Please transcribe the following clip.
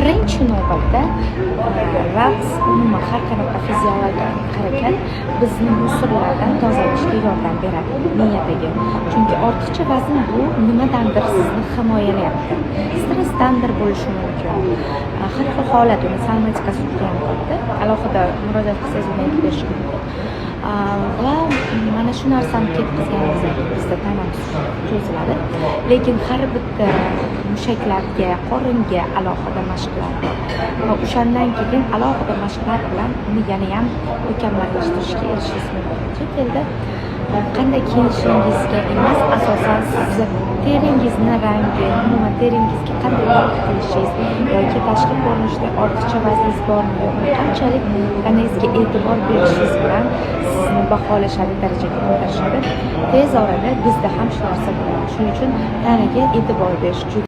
Birinchi navbatda raqs, umuman har qanaqa fiziologik harakat bizni мусор lardan tozalashga yordam beradi miyadagi. Chunki ortiqcha vazn bu nimadandir sizni himoyalayapti. Stressdandir bo'lishi mumkin. Har xil holat, uni somatikasi judayam katta. Alohida murojaat qilsangiz, uni aytib berishi mumkin. Va mana shu narsani ketkazganimizdan keyin bizda tanamiz cho'ziladi. Lekin har bitta mushaklarga, qoringa alohida mashqlar bor. Va o'shandan keyin alohida mashqlar bilan uni yanayam mukammallashtirishga erishishingiz mumkin. Chet elda qanday kiyinishingizga emas, asosan sizni teringizni rangi, umuman teringizga qanday qilishingiz yoki tashqi ko'rinishda ortiqcha vazningiz bormi, yo'qmi, qanchalik tanangizga e'tibor berishingiz bilan sizni baholashadi, darajaga ko'tarishadi. Tez orada bizda ham shu narsa bo'ladi. Shuning uchun tanaga e'tibor berish juda